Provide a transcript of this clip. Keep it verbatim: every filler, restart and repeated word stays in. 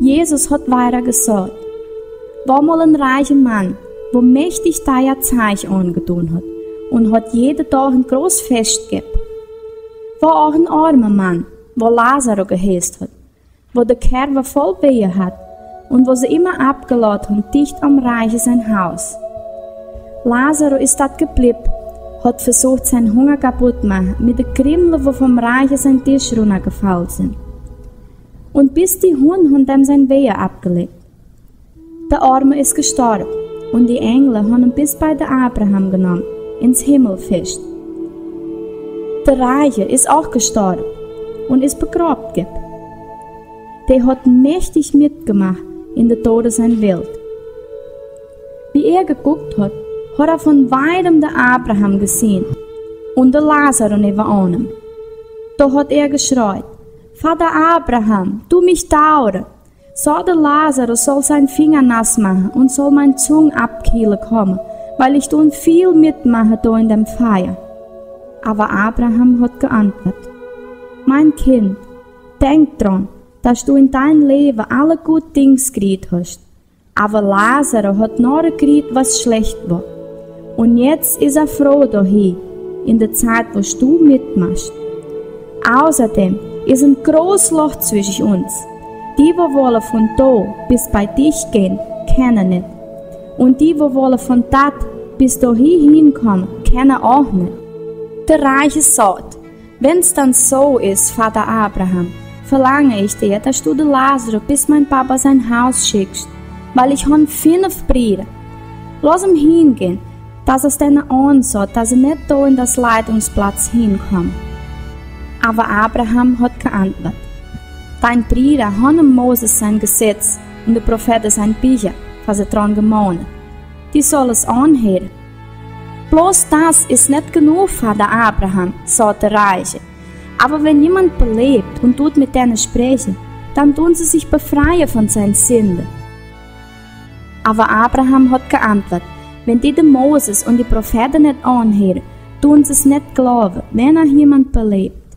Jesus hot wada jesaut: Wor mol en riecha Mann, woo mächtig deia Zeich aunjedon hot, un hot jeden Dach en groot Fescht jehaut. Wor uk en oama Mann, woo Lazarus jeheet hot, woo de Kerwa voll Wehe haud, un woo see immer aufjelot hauden dicht aum Riecha sien Hus. Lazarus es doa jebliewen, hot vesocht sien Hunja kaputt to moaken met de Krimle, woo vom Riecha sien Disch runajefaulen sent. Un bes de Hunnen hauden däm sien Wehe aufjelett. De Oama es jestorwen, un de Enjle hauden däm bes bie de Abraham jenomen, ins Himmelfescht. De Riecha es uk jestorwen, un es begrobt jewaoren. Dee hot mächtig metjemoakt en de Dode sien Welt. Wie hee jeguckt hot, hot hee von wiet de Abraham jeseenen, un de Lazarus nebenan am. Doa hot hee jeschrieejen: Voda Abraham, du mich dauren. Sort de Lazarus saul sien Finja nass moaken un saul miene Zung aufkjeelen komen, wiels ekj doo väl metmoaken doa en däm Fia. Oba Abraham hot jeauntwuat: Mien Kjint, denkj doaraun, daut du en dien Läwen aule goode Dinja jekjräajen hast. Oba Lazarus hot nor jekjräajen, waut schlajcht wort. Un nu es hee froh doa hia, en de Tiet, woo du metmoakst. Außerdem es een groot Loch tweschen ons. Dee, woo wellen von doa bes bie die gonen, kjennen nich. Un dee, woo wellen von doa bes doa hia komen, kjennen uk nich. De Riecha saut: Wan et dan soo es, Voda Abraham, velang ekj die, daut du de Lazarus bes mien Papa sien Hus schickjst, wiels ekj hab fief Breeda. Lot am hia gonen, daut es dän aunsaut, daut see nich doa en daut Leitungsplatz hia komen. Oba Abraham hot jeauntwuat: Diene Breeda haben Moses sien Jesaz un de Profeeten siene Bieekja, waut see doaraun jemonen. Dee sellen et aunhieren. Bloos daut es nich jenuach, Voda Abraham, saut de Riecha. Oba wan wäa beläft un deit met dän spräakjen, dan deit hee sikj befrieen von siene Sind. Oba Abraham hot jeauntwuat: Wan dee de Moses un de Profeeten nich aunhieren, deit hee nich jleewen, wan wäa beläft.